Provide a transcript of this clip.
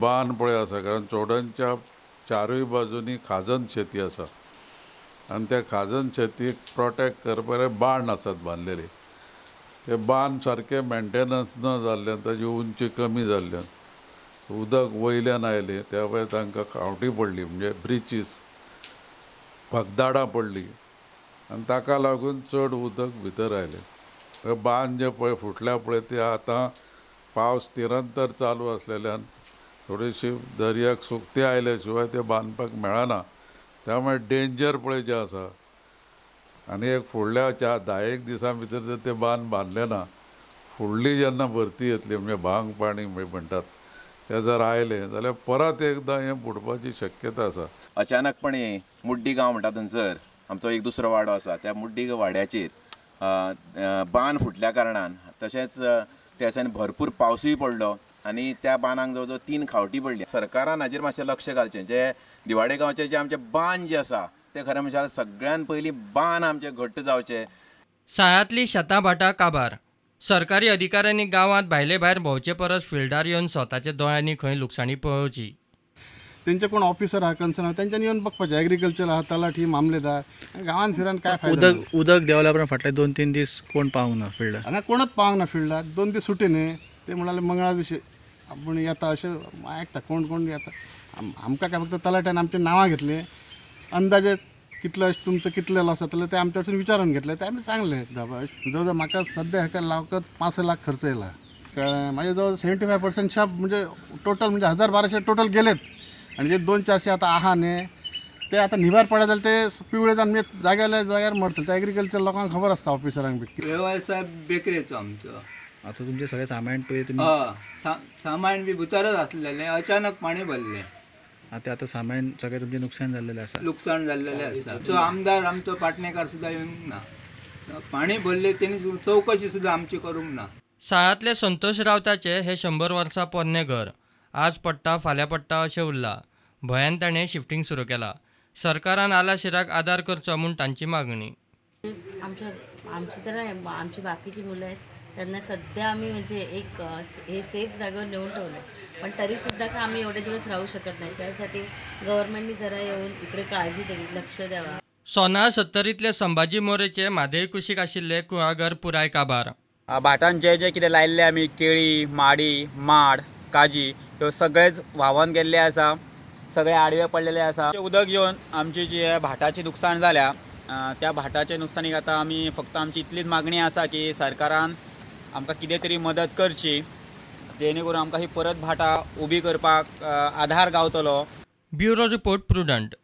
बांद पळय आसा, कारण चोडणच्या चारूय बाजूंनी खाजन शेती आसा आनी त्या खाजन शेतीक प्रोटेक्ट करपाक बांद आसात बांदलेले. ते बांद सारके मेंटेनन्स न जाल्ल्यान ताजी उंची कमी जाल्ल्यान उदक वयल्यान आयलें, त्या भायर तांकां खावटी पडली, म्हणजे ब्रिचीस भगदाडां पडली आनी ताका लागून चड उदक भितर आयलें. बांद जे पळय फुटल्या पळय ते आतां पावस निरंतर चालू आसलेल्यान थोडीशी दर्याक सुकती आयल्या शिवाय ते बांदपाक मेळना. त्यामुळे डेंजर पळय जें आसा आनी एक फुडल्या 4-10 दिसां भितर जर ते बांद बांदले ना, फुडली जेन्ना भरती येतली म्हणजे भांग पाणी म्हणटात ते जर आयलें जाल्यार परत एकदां हें बुडपाची शक्यता आसा. अचानकपणे मुड्डी गांव म्हणटा थंयसर आमचो एक दुसरो वाडो आसा, त्या मुड्डी वाड्याचेर बांद फुटल्या कारणान तशेंच त्या दिसांनी भरपूर पावसूय पडलो आनी त्या बांदांक जवळ जवळ 3 खावटी पडली. सरकारान हाजेर मातशें लक्ष घालचें. जे दिवाडे गांवचे जे आमचे बांद जे आसा ते खरें म्हणल्यार सगळ्यान पयलीं बांद आमचे घट्ट जावचे. साळांतली शेतां भाटां काबार. सरकारी अधिकाऱ्यांनी गांवांत भायले भायर भोंवचे परस फिल्डार येवन स्वताच्या दोळ्यांनी खंय लुकसाणी पळोवची. तेंचे कोण ऑफिसर आहा कन्सर्न आहा तेंच्यांनी येवन बघपाचें. एग्रीकल्चर आहा, तलाठी, मामलेदार, गांवांत फिरान काय फायदो? उदक देंवल्या उपरांत फाटले 2-3 दीस कोण पावंक ना फिल्डार. हांगा कोणच पावंक ना फिल्डार. 2 दीस सुटी न्ही, ते म्हणाले मंगळार दिशी आपूण येता अशें आयकता. कोण कोण येता आमकां काय फक्त तलाट्यान आमची नांवां घेतली, अंदाजे कितलो तुमचो कितले लॉस जातलो ते आमच्या कडसून विचारून घेतले, ते आमी सांगले. जवळ जवळ म्हाका सद्या हेका लावकत 5 लाख खर्च येयला, कळ्ळें. म्हाजे जवळ 75% शाप म्हणजे टोटल म्हणजे 1000-1200 टोटल गेलेत. आनी जे 200-400 आतां आहा न्ही ते आतां निभार पडत जाल्यार ते पिवळे जावन म्हणजे जाग्यार जाग्यार मरतले. ते एग्रीकल्चर लोकांक खबर आसता, ऑफिसरांक बी. वेवसाय बेकरेचो आमचो. आतां तुमचें सगळें सामान पळय तुमी? हय, सामान बी भितरच आसलेलें, अचानक पाणी भरलें. आतां आतां सामान सगळें तुमचें नुकसान जाल्लेलें आसा. लुकसाण जाल्लेलें आसा. आमचो आमदार आमचो पाटणेकार सुद्दां येवंक ना, पाणी भरलें तेणी चवकशी सुद्दां आमची करूंक ना. साळांतले संतोष रावताचे हे 100 वर्सां पोन्नें घर आज पडटा फाल्यां पडटा अशें उरलां. भंयान ताणें शिफ्टींग सुरू केलां. सरकारान आलाशिराक आदार करचो म्हूण तांची मागणी. आमची तर आमची बाकीची मुलं आहेत त्यांना सध्या आम्ही म्हणजे एक हे सेफ जागेवर नेऊन ठेवलं आहे, पण तरीसुद्धा का आम्ही एवढे दिवस राहू शकत नाही. त्यासाठी गव्हर्नमेंटनी जरा येऊन इकडे काळजी द्यावी, लक्ष द्यावं. सोना 70तले संभाजी मोरेचे म्हादय कुशीक आशिल्ले कुळागर पुराय काबार. भाटान जे जे कितें लायिल्लें आमी, केळी, माडी, माड, काजी, ह्यो सगळेच व्हांवन गेल्ले आसा, सगळे आडवे पडलेले आसा. उदक येवन आमची जी भाटाची नुकसान जाल्या त्या भाटाचे नुकसानीक आतां आमी फक्त आमची इतलीच मागणी आसा की सरकारान आमकां कितें तरी मदत करची, जेणे करून आमकां ही परत भाटां उबी करपाक आधार गावतलो. Bureau report, Prudent.